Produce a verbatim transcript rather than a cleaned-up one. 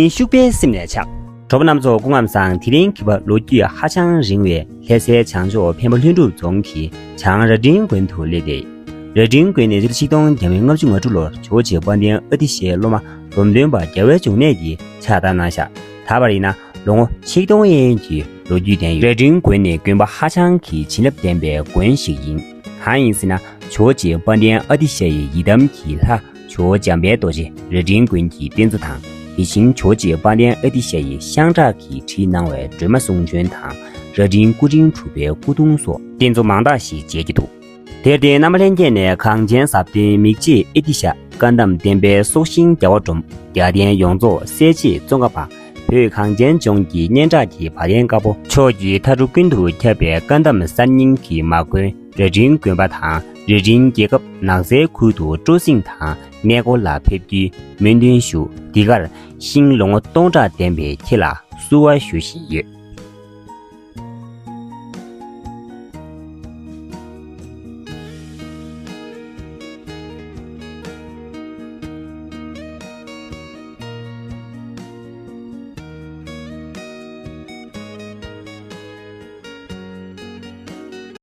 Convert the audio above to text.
ཤུག་པའི་སེམས་ནས་ཆགས། གྲོགས་པོ་རྣམ་ཚོ་སྐུ་ཁམས་བཟང་། དེ་རིང་གི་བར་ལོ་རྒྱུས་ཧ་ཅང་རིང་བའི་ལྷ་སའི་བྱང་ཕྱོགས་འཕན་པོ་ལྷུན་གྲུབ་རྫོང་གི་བྱང་རྭ་སྒྲེང་དགོན་དུ་སླེབས་ཏེ། རྭ་སྒྲེང་དགོན་ནི་སྤྱི་ལོ་ཆིག་སྟོང་བརྒྱ་མེད་ལྔ་བཅུ་ང་དྲུག་ལོར་ཇོ་བོ་རྗེ་དཔལ་ལྡན་ཨ་ཏི་ཤའི་སློབ་མ་འབུམ་སྟོན་པ་རྒྱལ་བའི་འབྱུང་གནས་ཀྱིས་ཕྱག་བཏབ་གནང་ཤག་ད་བར་ཡིན་ན་ལོ་ངོ་ཆིག་སྟོང་ཡན་གྱི་ལོ་རྒྱུས་ལྡན་ཡོད། རྭ་སྒྲེང་དགོན་ནི་དགོན་པ་ཧ་ཅང་གི་བྱིན་རླབས་ལྡན་པའི་དགོན་ཞིག་ཡིན། གང་ཡིན་ཟེར་ན། ཇོ་བོ་རྗེ་དཔལ་ལྡན་ཨ་ཏི་ཤ་ཡི་ཡི་དམ་གྱི་ལྷ་ཇོ་བོ་འཇམ་དཔལ་རྡོ་རྗེ་རྭ་སྒྲེང་དགོན་གྱི་རྟེན་གཙོ་དང་། དེ་བཞིན་ཇོ་བོ་རྗེ་དཔལ་ལྡན་ཨ་ཏི་ཤ་ཡི་ཤངས་ཁྲག་གིས་བྲིས་གནང་བའི་སྒྲོལ་མ་གསུང་བྱོན་དང་། རྭ་སྒྲེང་སྐུ་ཕྲེང་དྲུག་པའི་སྐུ་གདུང་སོགས་རྟེན་གཙོ་མང་དག་ཞིག་མཇལ་རྒྱུ་འདུག་དེར་བརྟེན་རྣམ་པ་ལྷན་རྒྱས་ནས་གངས་ཅན་ཟབ་དོན་མིག་འབྱེད་ཨ་ཏི་ཤ། བཀའ་གདམས་བསྟན་པའི་སྲོག་ཤིང་རྒྱལ་བ་འབྲོམ། རྒྱལ་བསྟན་ཡོངས་རྫོགས་གསལ་བྱེད་ཙོང་ཁ་པ། བོད་གངས་ཅན་ལྗོངས་ཀྱི་སྙན་གྲགས་ཀྱི་བ་དན་དཀར་པོ། ཕྱོགས་ཀྱི་མཐའ་གྲུ་ཀུན་ཏུ་ཁྱབ་པའི་བཀའ་གདམས་གསར་རྙིང་གི་མ་དགོན་རྭ་སྒྲེང་དགོན་པ་དང་། རྭ་སྒྲེང་རྒྱལ་ཁབ་ནགས་ཚལ་ཁུལ་དུ་སྤྲོ་གསེང་དང་གནས་སྐོར་ལ་ཕེབས་རྒྱུའི་སྨོན་འདུན་ཞུ། འདི་གར་ཤིང་ལོ་ངོ་སྟོང་ཕྲག་ལྡན་པའི་ཁྱི་ལ་བསུ་བ་ཞུ་བཞིན་ཡོད།